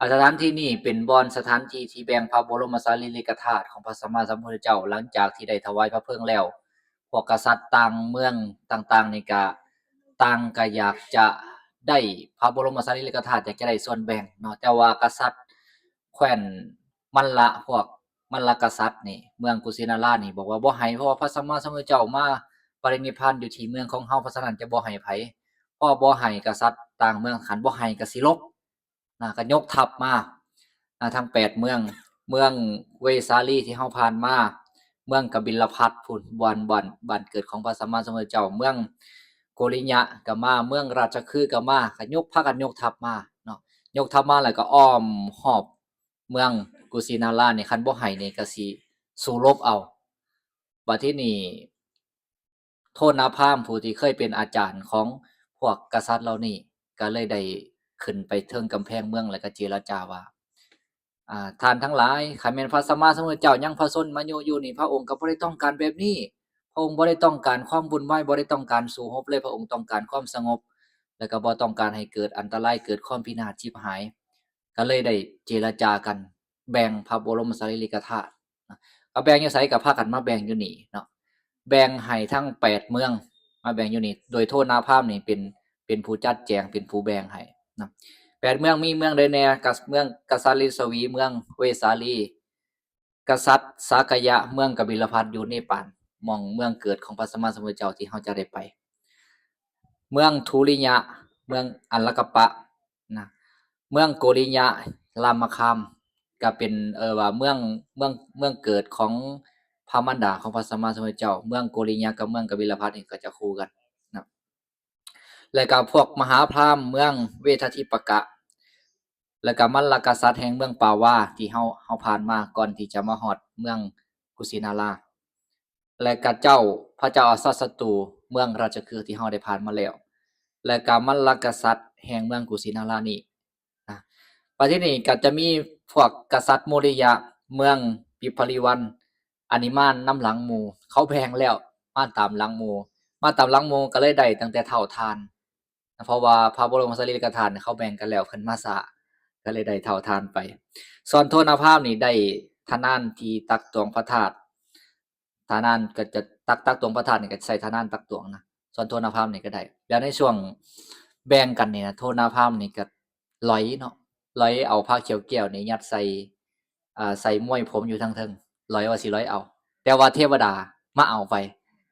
ສະຖານທີ່ນີ້ເປັນບ່ອນສະຖານທີ່ທີ່ແບ່ງພະບໍລົມສາລີລິກະທາດຂອງພະສຳມາສຳພຸດທະເຈົ້າ. ຫຼັງຈາກທີ່ໄດ້ຖວາຍພະເພີງແລ້ວ, ພວກກະສັດຕ່າງເມືອງຕ່າງໆນີ້ກະຕ່າງກະຢາກຈະໄດ້ພະບໍລົມສາລີລິກະທາດ, ຢາກຈະໄດ້ສ່ວນແບ່ງເນາະ. ແຕ່ວ່າກະສັດແຄວ້ນມັນລະ, ພວກມັນລະກະສັດນີ້, ເມືອງກຸສິນາລານີ້ ບອກວ່າບໍ່ໃຫ້, ເພາະວ່າພະສຳມາສຳພຸດທະເຈົ້າມາປະລິນິບພານຢູ່ທີ່ເມືອງຂອງເຮົາ, ເພາະສະນັ້ນຈະບໍ່ໃຫ້ໃຜ. ພໍບໍ່ໃຫ້ກະສັດຕ່າງເມືອງ, ຄັນບໍ່ໃຫ້ກະຊິລົບນະ, ກະຍົກທັບມານະ, ທັງແປດເມືອງ, ເມືອງເວສາລີທີ່ເຮົາຜ່ານມາ, ເມືອງກະບິນລະພັດພຸ້ນ, ບ່ອນ ບ່ອນ ບ້ານເກີດຂອງພະສຳມາສຳພຸດທະເຈົ້າ, ເມືອງໂກລິຍະກະມາ, ເມືອງລາຊະຄຶກະມາ, ກະຍົກ ພາກັນຍົກທັບມາເນາະ. ຍົກທັບມາແລ້ວກະອ້ອມຮອບເມືອງກຸສິນາລານີ້, ຄັນບໍ່ໃຫ້ນີ້ກະຊິສູ້ລົບເອົາ. ບັດທີນີ້ ໂທນາພາມ ຜູ້ທີ່ເຄີຍເປັນອາຈານຂອງພວກກະສັດເຫຼົ່ານີ້ ກະເລີຍໄດ້ຂຶ້ນໄປເທິງກຳແພງເມືອງ ແລ້ວກະເຈລະຈາວ່າ ອາ ທ່ານທັງຫຼາຍ, ຄັນແມ່ນພະສຳມາສຳພຸດທະເຈົ້າຍັງພະຊົນມາຍຸຢູ່ນີ້, ພະອົງກະບໍ່ໄດ້ຕ້ອງການແບບນີ້. ພະອົງບໍ່ໄດ້ຕ້ອງການຄວາມວຸ່ນວາຍ, ບໍ່ໄດ້ຕ້ອງການສູ້ຮົບເລີຍ. ພະອົງຕ້ອງການຄວາມສະຫງົບ ແລ້ວກະບໍ່ຕ້ອງການໃຫ້ເກີດອັນຕະລາຍ, ເກີດຄວາມພິນາດຊິບຫາຍ. ກະເລີຍໄດ້ເຈລະຈາກັນ ແບ່ງພະບໍລົມສາລີລິກະທາດນະ. ກະແບ່ງຢູ່ໃສ? ກະພາກັນມາແບ່ງຢູ່ນີ້ເນາະ, ແບ່ງໃຫ້ທັງແປດເມືອງ, ມາແບ່ງຢູ່ນີ້ ໂດຍໂທນາພາມນີ້ເປັນ ເປັນຜູ້ຈັດແຈງ, ເປັນຜູ້ແບ່ງໃຫ້ນະ. ແປດເມືອງມີເມືອງໃດແດ່? ກະ ເມືອງກະສາລິສະຫວີ, ເມືອງເວສາລີ, ກະສັດສາກະຍະ, ເມືອງກະບິນລະພັດຢູ່ເນປານ, ໝ່ອງເມືອງເກີດຂອງພະສຳມາສຳພຸດທະເຈົ້າທີ່ເຮົາຈະໄດ້ໄປ, ເມືອງທຸລິຍະ, ເມືອງອັນລະກະປະນະ, ເມືອງໂກລິຍະລາມະຄາມ ກະເປັນ ເອີ້ນວ່າເມືອງ ເມືອງ ເມືອງເກີດຂອງພະມານດາຂອງພະສຳມາສຳພຸດທະເຈົ້າ. ເມືອງໂກລິຍະກັບເມືອງກະບິນລະພັດນີ້ກະຈະຄູ່ກັນນະ. ແລ້ວກະພວກມະຫາພຣາມ ເມືອງເວທະທິປະກະ, ແລ້ວກະມັນລະກະສັດແຫ່ງເມືອງປາວາ ທີ່ເຮົາ ເຮົາຜ່ານມາກ່ອນທີ່ຈະມາຮອດເມືອງກຸສິນາລາ. ແລະກະເຈົ້າ ພະເຈົ້າອາຊາດສັດຕູ ເມືອງລາຊະຄຶກທີ່ເຮົາໄດ້ຜ່ານມາແລ້ວ ແລະກະມັນລະກະສັດແຫ່ງເມືອງກຸສິນາລານີ້ນະ. ບັດທີນີ້ກະຈະມີພວກກະສັດໂມລິຍະ ເມືອງປິບພະລິວັນ ອັນນີ້ມານຳຫຼັງໝູ່ ເຂົາແບ່ງແລ້ວ ມາຕາມຫຼັງໝູ່ ມາຕາມຫຼັງໝູ່ກະເລີຍໄດ້ຕັ້ງແຕ່ເຖົ້າທ່ານ ເພາະວ່າພະບໍລົມສາລີລິກະທາດເຂົາແບ່ງກັນແລ້ວ ເພິ່ນມາຊ້າ ກະເລີຍໄດ້ເຖົ້າທ່ານໄປ. ສ່ວນໂທນາພາມນີ້ໄດ້ທະນານທີ່ຕັກຕວງພະທາດ ທະນານກະຈະຕັກ ຕັກຕວງພະທາດນີ້ກະໃຊ້ທະນານຕັກຕວງນະ, ສ່ວນໂທນາພາມນີ້ກະໄດ້. ແລ້ວໃນຊ່ວງແບ່ງກັນນີ້ນະ ໂທນາພາມນີ້ກະຫຼອຍເນາະ ຫຼອຍເອົາພະຂຽວແກ້ວນີ້ຍັດໃສ່ ອ່າ ໃສ່ມວຍຜົມຢູ່ທາງເທິງ ຫຼອຍວ່າຊິຫຼອຍເອົາ ແຕ່ວ່າເທວະດາມາເອົາໄປ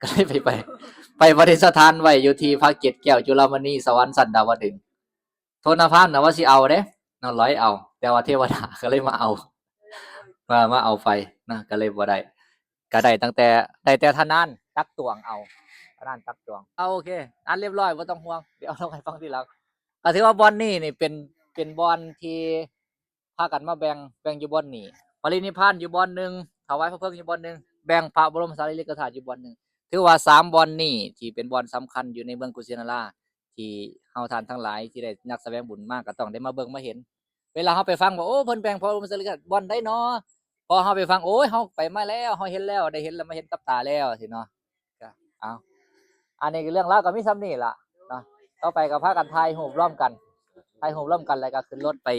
ກະເລີຍໄປ ໄປ ໄປປະດິດສະຖານໄວ້ຢູ່ທີ່ພະເກດແກ້ວຈຸລາມະນີ ສະຫວັນຊັ້ນດາວະດຶງ. ໂທນາພາມນະວ່າຊິເອົາເດ້ເນາະ ຫຼອຍເອົາ ແຕ່ວ່າເທວະດາກະເລີຍມາເອົາ ມາ ມາເອົາໄປນະ ກະເລີຍບໍ່ໄດ້ ກະໄດ້ຕັ້ງແຕ່ ໄດ້ແຕ່ທະນານຕັກຕວງເອົາ ທະນານຕັກຕວງ. ເອົາ ໂອເຄ ອັນລຽບຮ້ອຍ ບໍ່ຕ້ອງຫ່ວງ ດຽວເລົ່າໃຫ້ຟັງທີຫຼັງ. ກະຖືວ່າບ່ອນນີ້ນີ້ເປັນ ເປັນບ່ອນທີ່ພາກັນມາແບ່ງ ແບ່ງຢູ່ບ່ອນນີ້ ປະລິນິບພານຢູ່ບ່ອນໜຶ່ງ ຖວາຍພະເພີງຢູ່ບ່ອນໜຶ່ງ ແບ່ງພະບໍລົມສາລີລິກະທາດຢູ່ບ່ອນໜຶ່ງ. ຖືວ່າສາມບ່ອນນີ້ທີ່ເປັນບ່ອນສຳຄັນຢູ່ໃນເມືອງກຸສິນາລາ ທີ່ເຮົາທ່ານທັງຫຼາຍທີ່ໄດ້ນັກສະແຫວງບຸນມາກະຕ້ອງໄດ້ມາເບິ່ງມາເຫັນ. ເວລາເຮົາໄປຟັງວ່າ ໂອ້ ເພິ່ນແບ່ງພະບໍລົມສາລີລິກະທາດບ່ອນໃດນໍ ພໍເຮົາໄປຟັງ ໂອ້ຍ ເຮົາໄປມາແລ້ວ ເຮົາເຫັນແລ້ວ ໄດ້ເຫັນແລ້ວ ມາເຫັນກັບຕາແລ້ວຊີ້ເນາະ. ກະ ເອົາ ອັນນີ້ເລື່ອງລາວກະມີສ່ຳນີ້ລະເນາະ. ຕໍ່ໄປກະພາກັນຖ່າຍຮູບລວມກັນ ຖ່າຍຮູບລວມກັນ ແລ້ວກະຂຶ້ນລົດໄປ